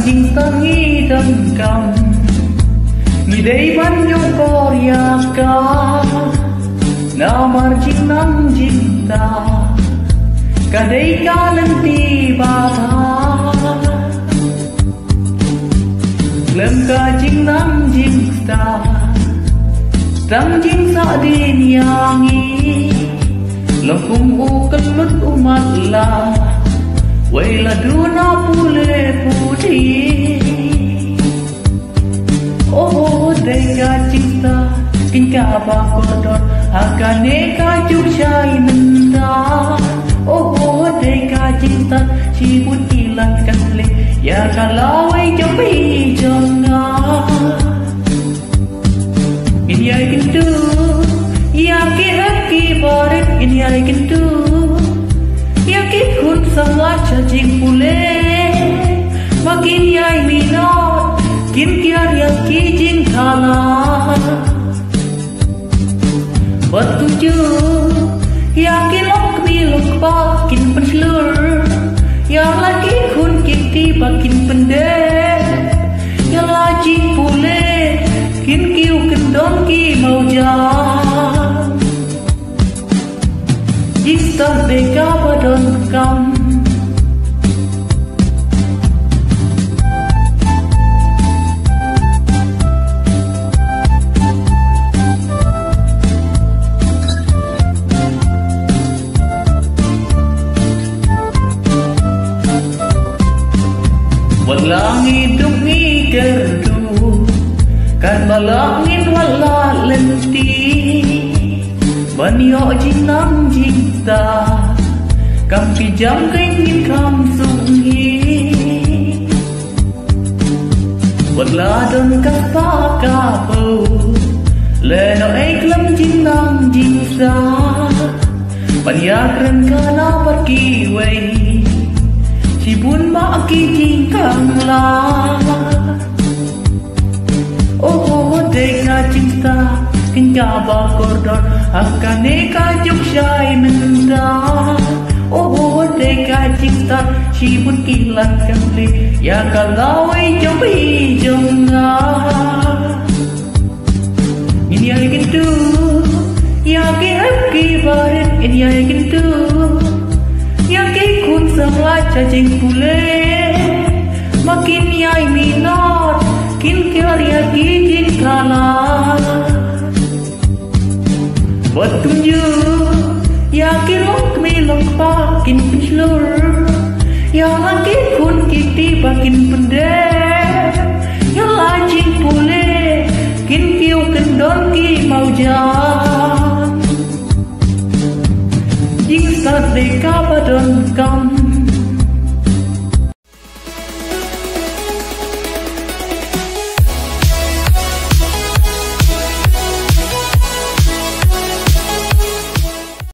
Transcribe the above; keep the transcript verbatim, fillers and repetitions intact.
Jingstad ngi donkam, ngi dei ban ïoh bor ïa ka. Namar jingnang jingstad ka dei ka lynti ba bha. Lem ka jingnang jingstad, tang jingsahdien ïa ngi. Long kum u kyllut u matlah, wei la duna pule pudi. Oh, dei ka jingstad, kin ka ba kordor, ha kane ka juk shai mynta. Oh, dei ka jingstad, shibun i lad kan leh ïa ka lawei jong phi jong nga. Ngin ïai kyntu ïa ki hep ki barit, ngin ïai kyntu ïa ki khun samla sha jingpule. Ba kin ïai minot, kin kiar ïa ki jingthala. Bad kumjuh ïa ki longkmie longkpa kin pynshlur ïa la ki khun ki kti ba kin pyndep ïa la jingpule. Kin kiew kyndon ki mawjang. Jingstad dei kaba donkam. Wat la ngi duk ngi kyrduh, katba lah ngin wallam lynti. Ban ïoh jingnang jingstad, kam pynjam kein ngin kham suk hi. Wat la don ka spah ka phew, lehnohei khlem jingnang jingstad. Ban ïakren khana bad kiwei, shibun ma ki jingkhang lad. Oh, dei ka jingstad, kin kaba kordor, ha kane ka juk shai mynta. Oh, dei ka jingstad, shibun ki lad kan leh ïa ka lawei jong phi jong nga. Ngin ïai kyntu ïa ki hep ki barit, ngin ïai kyntu ïa ki khun samla sha jingpule. Ma kin ïai minot, kin kiar ïa ki jingthala. Bad kumjuh ïa ki longkmie longkpa kin pynshlur ïa la ki khun ki kti ba kin pyndep ïa la jingpule. Kin kiew kyndon ki mawjang. Jingstad dei kaba donkam.